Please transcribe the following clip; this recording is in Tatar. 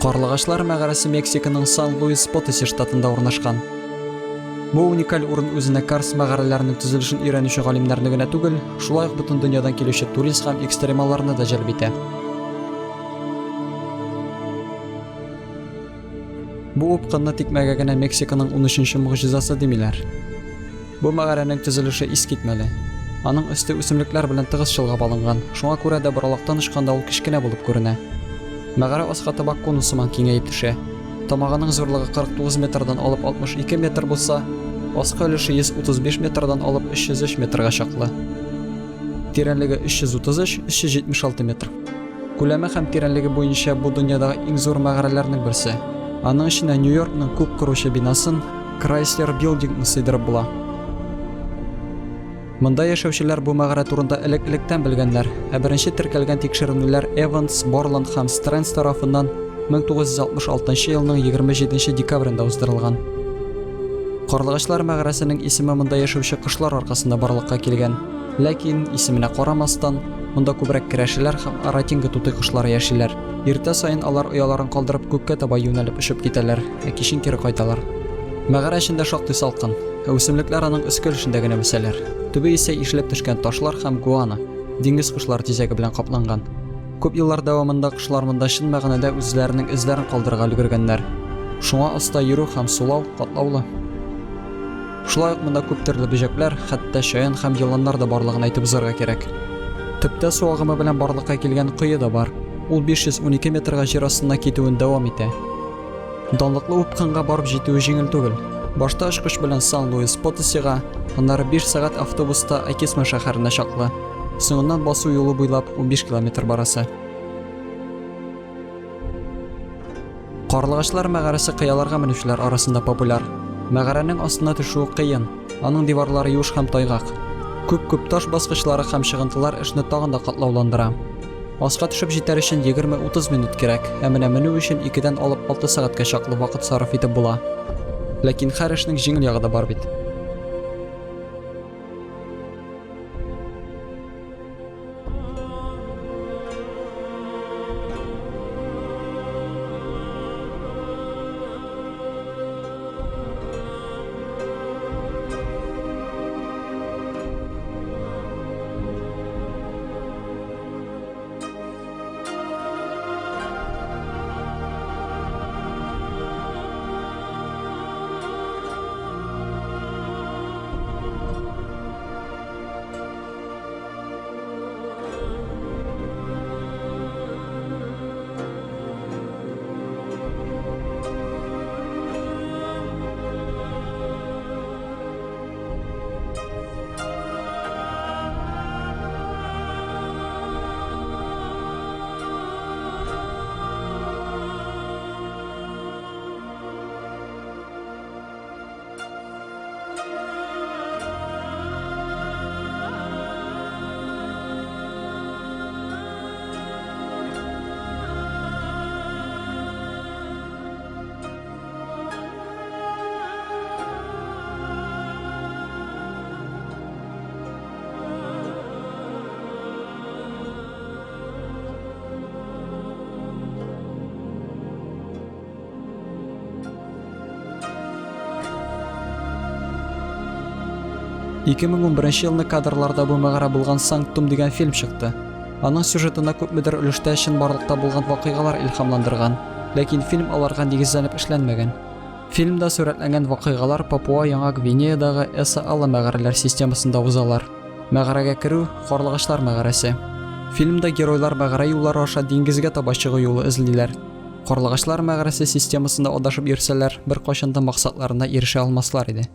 Карлыгачлар мәгарәсе Мексиканың Сан-Луис-Потоси штатында урнашкан. Бу уникаль урын үзенә карст мәгарәләренең төзелешен өйрәнүче галимнәрне генә түгел, шулай ук бөтен дөньядан килүче турист һәм экстремалларны да җәлеп итә. Бу упкынны тикмәгә генә Мексиканың унөченче могҗизасы димиләр. Бу мәгарәнең төзелеше искитмәле. Аның өсте үсемлекләр белән тыгыз чолгап алынган, шуңа күрә дә боралактан очканда ул кечкенә булып күренә. Мәгарә аска таба конус сыман киңәеп төшә. Тамагының зурлыгы 49 метрдан алып 62 метр булса, аскы өлеше 135 метрдан алып 303 метрга чаклы. Тирәнлеге 333-376 метр. Күләме һәм тирәнлеге буенча бу дөньядагы иң зур мәгарәләрнең берсе. Аның эченә Нью-Йоркның күк коручы бинасын, Крайслер Билдингны сыйдырып була. Монда яшәүчеләр бу мәгарә турында элек-электән белгәннәр, ә беренче теркәлгән тикшеренүләр Эванс, Борланд һәм Стрэнс тарафыннан 1966 елның 27 декабрендә уздырылган. Карлыгачлар мәгарәсенең исеме монда яшәүче кошлар аркасында барлыкка килгән. Ләкин, исеменә карамастан, монда күбрәк керәшеләр һәм аратинга тутый кошлары яшиләр. Иртә саен алар ояларын калдырып күккә таба юнәлеп очып китәләр, ә кичен кире кайталар. Мәгарә эчендә шактый салкын, ә үсемлекләр аның өске өлешендә генә үсәләр. Төбе исә ишелеп төшкән ташлар һәм гуана, диңгез кошлары тизәге белән капланган. Күп еллар дәвамында кошлар монда чын мәгънәдә үзләренең эзләрен калдырырга өлгергәннәр. Шуңа оста йөрү һәм сулау катлаулы. Шулай ук монда күп төрле бөҗәкләр, хәтта чаян һәм еланнар да барлыгын әйтеп узарга кирәк. Төптә су агымы белән барлыкка килгән кое да бар. Ул 512 метрга җир астына китүен дәвам итә. Данлыклы упкынга барып җитүе җиңел түгел. Башта очкыч белән Сан-Луис-Потосига, аннары 5 сәгать автобуста Акисма шәһәренә чаклы. Соңыннан басу юлы буйлап 15 километр барасы. Карлыгачлар мәгарәсе кыяларга менүчеләр арасында популяр. Мәгарәнең астына төшүе кыен, аның диварлары юш һәм тайгак. Күп-күп таш баскычлары һәм чыгынтылар эшне тагын да катлауландыра. Аска төшеп җитәр өчен 20-30 минут кирәк, ә менә менү өчен икедән алып алты сәгатькә чаклы вакыт сарыф итеп була. Ләкин һәр эшнең җиңел ягы да бар бит. 2011 елны кадрларда бу мәгарә булган Санктум дигән фильм чыкты. Аның сюжетына күпмедер өлештә чынбарлыкта булган вакыйгалар илһамландырган, ләкин фильм аларга нигезләнеп эшләнмәгән. Фильмда сурәтләнгән вакыйгалар Папуа Яңа Гвинеядагы Эса-Ала мәгарәләр системасында узалар. Мәгарәгә керү, Карлыгачлар мәгарәсе. Фильмда геройлар мәгарә юллары аша диңгезгә таба чыгу юлы эзлиләр. Карлыгачлар мәгарәсе системасында адашып йөрсәләр, беркайчан да максатларына ирешә алмаслар иде.